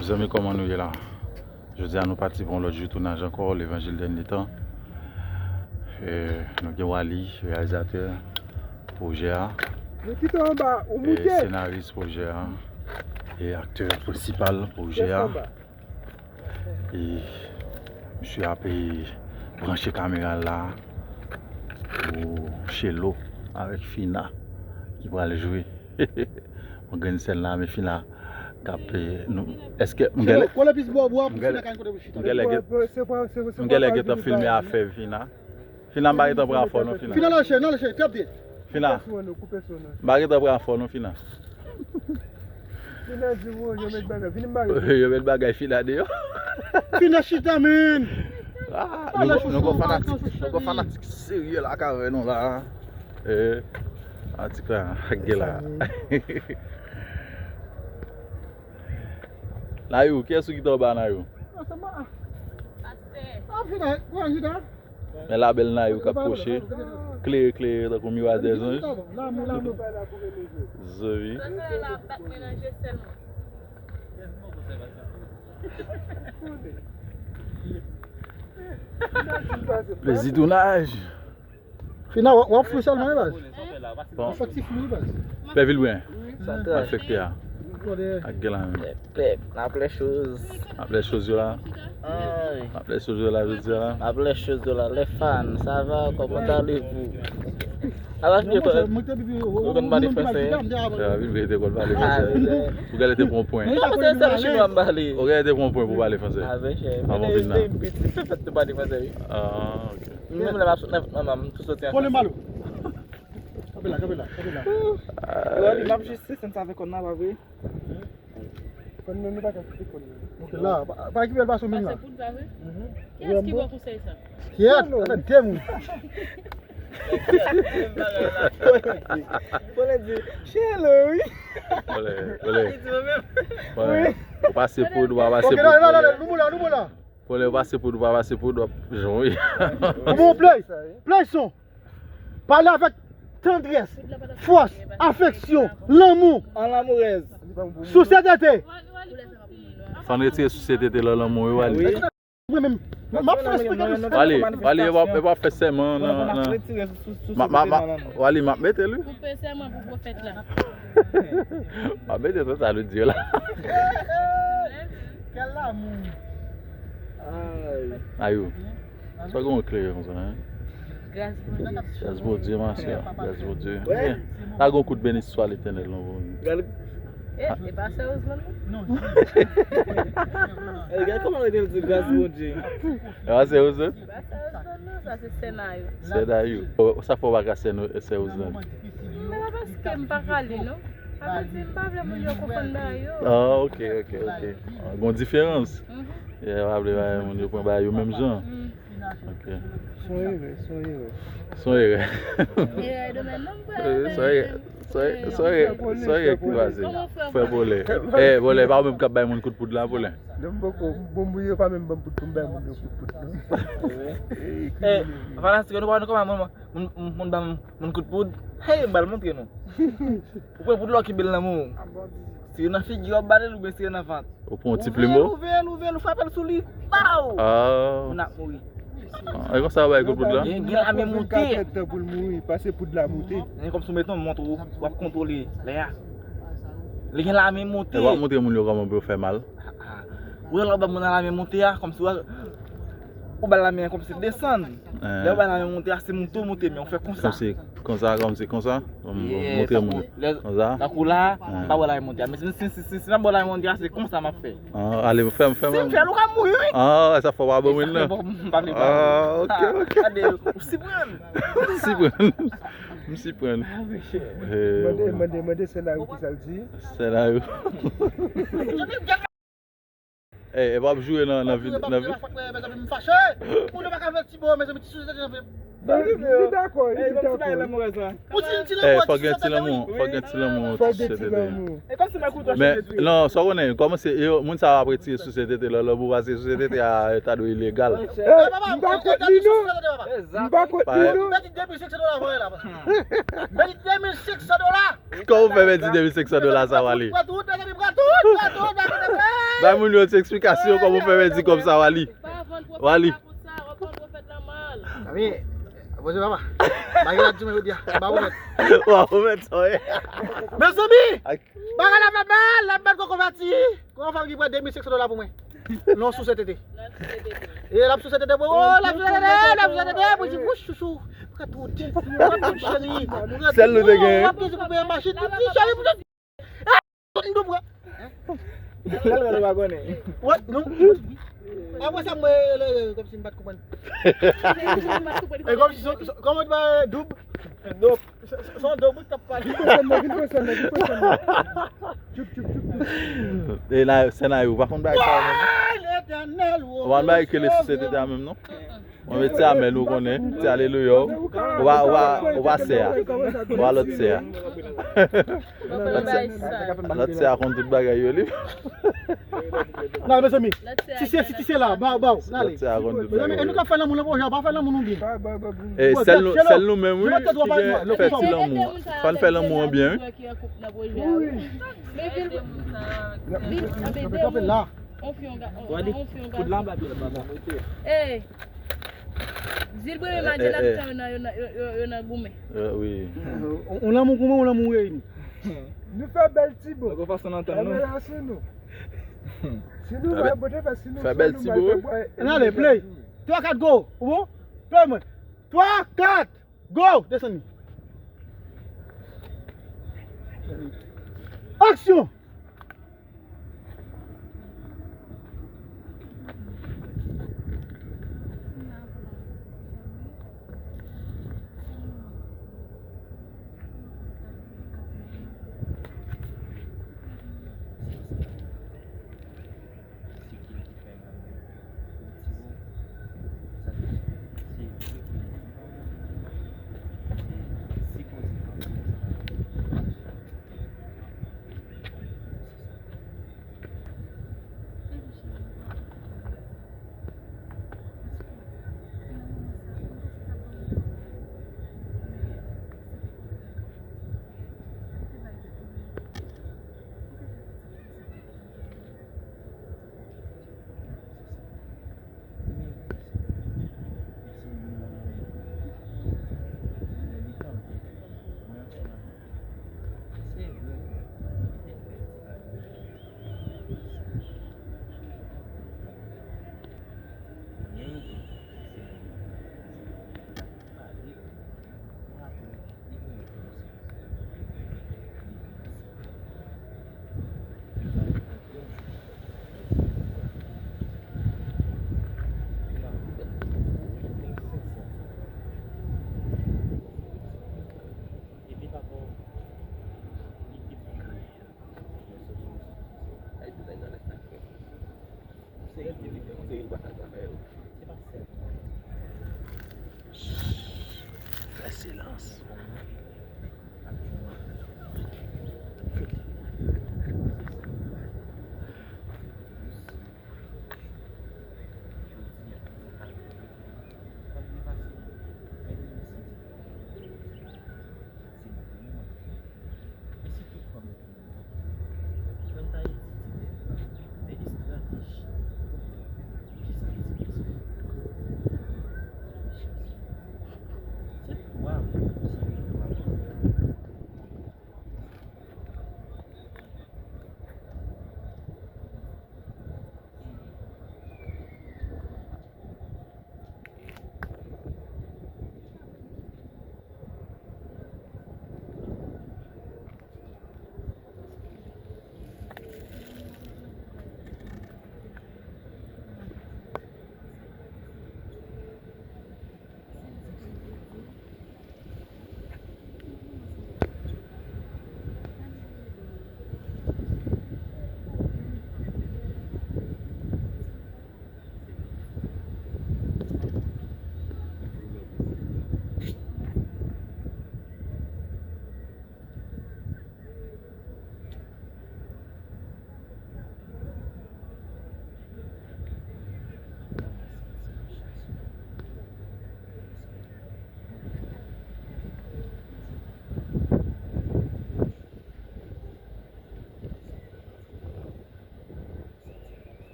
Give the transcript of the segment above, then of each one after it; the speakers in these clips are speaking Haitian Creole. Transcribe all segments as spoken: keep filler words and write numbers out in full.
Mezanmi, kòman nou ye la? Jodi a, nou pati pou yon lòt jou tounaj ankò, Levanjil Dènye Tan. E, nou gen Wally, reyalizatè pwojè a, e senaris pwojè a, e aktè prensipal pwojè a. E misye ap, e, branche kamera l la pou Chelo avèk Fina ki pral jwe. Yon grenn sèn la, men Fina k ap, e, nou, èske m genlè, m genlè, m genlè gentan filme afè Fina. Fina, m pa gentan pran fò non, Fina. Fina, lâche, non, lâche, trap de. Fina. M pa gentan pran fò non, Fina. Fina di, "Wo, yo met bagay, vin m bagay." Yo met bagay Fina deyò. Fina chita, men. Ah, nou, nou gon fanatik, nou gon fanatik serye la k avè nou la. Eh, fanatik la, gen la. Nayou, kiyès ou ki t anba Nayou? Pastè. Men labèl Nayou k ap pwoche. Klere, klere, tankou miray dèzanj. Zori. Plezi tounaj. Fina, w ap, w ap fou sèlman, wi, baz. Bon. Ou soti flou, wi, baz. Pè Vilbren. Malfektè a. Ak gen la menm. Pèp, n ap lè choz. N ap lè choz yo la. Ay. N ap lè choz yo la, jodi a la. N ap lè choz yo la. Les fans, ça va? Comment allez-vous? Ala, mwen te pipi, ou konn pale fransè? Ya, Vilbren te konn pale fransè. Ou genlè te pran pwen. Ou genlè te pran pwen pou pale fransè. Avan vin la. Mwen te piti, se fèt te pale fransè, wi. Ah, ok. Menm lè m ap sot nan manman m, m tou soti an fransè. Kanpe la, kanpe la, kanpe la. Wally, m ap jis se sèn sa avèk kòn nan, pa vre? Kòn nan, nou pa ka kite kòn nan. Ok, la, pa, pa kite l pase w menm la. Pase poud pa vre? Mhm. Kiyès ki ba w konsèy sa? Kiyès? Sa fè de moun. Fò lè di, "Chelo, wi." Fò lè, fò lè. Li di mwen menm. Fò lè. Ou pase poud, ou pa pase poud. Ok, la, la, la, la, nou bon la, nou bon la. Fò lè ou pase poud, ou pa pase poud, w ap jan wi. Bon, play, play son. Pale avèk tandrès, fòs, afeksyon, lanmou. An lamourèz. Sou sètete. Fò n retire sou sètete lè lanmou yo, Wally. Mwen menm, m ap fè esplike nou. Wally, Wally, e pa, e pa fè sèman nan, nan. Ma, ma, ma, Wally, m ap mete l, wi. Koupe sèman pou pwofèt la. M ap mete tout sa nou di yo la. Quel amour. Ay. Ayou. Sa gen yon klere konsa, hein? Gras Bondye. Gras Bondye, ma sè. Gras Bondye. Wi. Lage yon kout benediksyon a Letènèl, non, pou nou. Gade. Eh, e pa sè Roseland, non? Non. Eh, gade kòman li te di gras Bondye. E pa sè Roseland? E pa sè Roseland, non, sa se sè Nayou. Sè Nayou. Oh, sa fè w pa ka sè nou, sè Roseland? Men paske m pa ka li, non. Sa vle di m pa vle moun yo konfonn bagay yo. Ah, ok, ok, ok. Ah, gon diferans. Mhm. Yeah, pa vle bagay moun yo pran bagay yo menm jan. Mm. Ok. Son erè, son erè. Son erè. Erè domèn nan, m pa... Eh, son erè. Son erè, son erè, son erè ki pase. Frè Bolè. Eh, Bolè, pa ou menm k ap bay moun kout poud la, Bolè? Non, m poko, bon, moun yo pa menm ban m poud pou m bay moun yo kout poud, non. Eh, fanatik yo, nou pa wè nou kòman moun, moun, moun, moun ban moun kout poud? Hey, m pral montre nou. Ou pran poud la, ou kenbe l nan men w. Si nan figi w ap bale l oubyen si nan vant. Ou pran yon ti plimo? Ouvè l, ouvè l, ouvè l, ou frape l sou li. Baw! Ah. Moun ap mouri. Ah, e konsa yo bay kout poud la? Gen, gen lame monte. Vennkat èdtan pou l mouri, pase poud la monte. Men kòmsi w met yon mont ou, w ap kontwole lè a. Li gen lame monte. E w ap montre moun yo kòman pou yo fè mal? Ah, ah. Ou wè lè w ba moun nan lame monte a, kòmsi w, ou ba l lame an kòmsi desann. Eh. Lè w ba l lame monte a, se monte w monte, men w fè konsa. Kòmsi, konsa, kòmsi, konsa. Bon, yeah, montre moun. Tankou, lè, konsa. Tankou la, eh, m pa ba w lame monte a. Men si, si, si, si, si m ap ba w lame monte a, se konsa m ap fè. Ah, ale, fè m, fè m. Si m fè l, ou ka mouri, wi. Ah, sa fè w pa ban mwen nan. Bon, m pa vle ba w. Ah, ok, ok. Gade, ou siprann. M siprann. M siprann. Ah, mesye. Eh, mande, mande, mande sè Nayou ki sa l di. Sè Nayou. Eh, e pa ap joure nan, nan vid, nan vid. Mezanmi, m fache. Moun yo pa ka fè ti bo, mezanmi, ti sou tèt nan. Li dakò, li dakò. Ou ti, ti... Eh, fòk gen ti lanmou, fòk gen ti lanmou, ti sou tèt. Men, non, sa w konnen, kòman se, yo, moun sa yo ap retire sou tèt lè lanmou, paske sou tèt a, ta dwe ilegal. Eh, m pa kont li, non. M pa kont li, non. Mèt de mil senk san dola. Kòman w fè pèdi de mil senk san dola sa, Wally? Bay moun yo ti eksplikasyon kòman w fè pèdi kòb sa, Wally. Wally. Ami, bonjou papa. Bagay la di mwen jodi a. Ba ou mèt. Wa ou mèt sa ye. Mezanmi, bagay la fè mal, la mèt koko pati. Kòman fanm ki pran de mil senk san dola pou mwen? Non, sou C T T. E l ap sou C T T pou ou, l ap sou C T T, l ap sou C T T pou di wouch chouchou. Pran tout. Pran tout cheri. Sèl nou te gen. W ap gen pou peye machin, tout ti cheri pou tout. Tout nou pran. Lè l wè nou pa konnen. Wè, non. Apre sa mwen rele kòmsi m pa t konprann. E kòmsi kòman w di ba doub? Doub. Se yon doub wi k ap pale. Vin pran sèl nan, vin pran sèl nan, vin pran sèl nan. Tchoup tchoup tchoup tchoup. E la sè nan yo pa konn bagay sa menm. Ou pa konn bagay ke le sou C T T a menm non. Mwen met ti amèn ou konnen, ti alelouya. Ou pa ou pa ou pa sè a. Ou pa lòt sè a. Lòt sè a konn tout bagay yo li. Nan mezanmi. Ti se si ti se la, ba ba. Lòt sè a konn tout bagay. E nou ka fè lanmou nan pwojè, pa fè lanmou nou byen. E sèl nou sèl nou menm wi ki gen fè ti lanmou. Fò n fè lanmou an byen wi. Kanpe la. Wadi, kout la anba pye baba. Ey. Zil Breme Madye l ap tan yo nan yo nan yo yo yo nan goumen. Wi. On lanmou goumen, on lanmou reyini. Nou fè bèl ti bo. Nou fè fason nan tan nou. Relasyon nou. Si nou bay bote fè si nou fè bèl ti bo. N ale play. Twa kat go. Ou bon? Play mwen. Twa kat. Go! Desann li. Aksyon!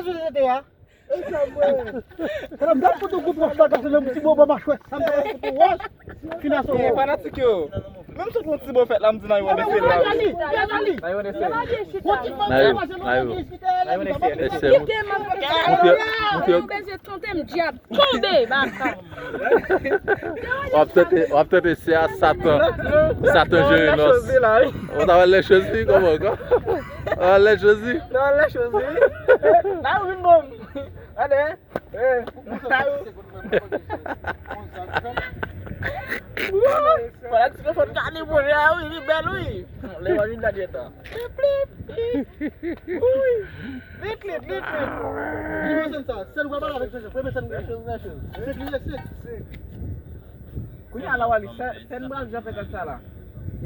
Sosete a. Fanatik yo, menm sot yon ti bo fèt la, m di nan yon ane se la. Nan yon ane se. Nan yon ane se. Nan yon ane se. Mesye, monte, monte. Tonbe, baka. W ap tante, w ap tante se a Satan. Satan jere nòs. Ou ta wè lè chozi, kòman, kòman? Ou ta wè lè chozi? Nan lè chozi. Nan vin bon. Gade. Eh. Fanatik yo fò gade pwojè a, wi, li bèl, wi. Lè w ap vin gade tan. Lit, lit, lit, lit. Premye sèn sa, sèn ou pral pale avèk Jeje, premye sèn ou genyen. Senk li ye, senk. Kounye a la, Wally, sèn, sèn pral jan fè gad sa la. E,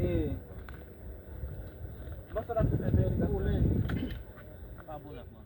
mòso la te fè bèl, li pa fè.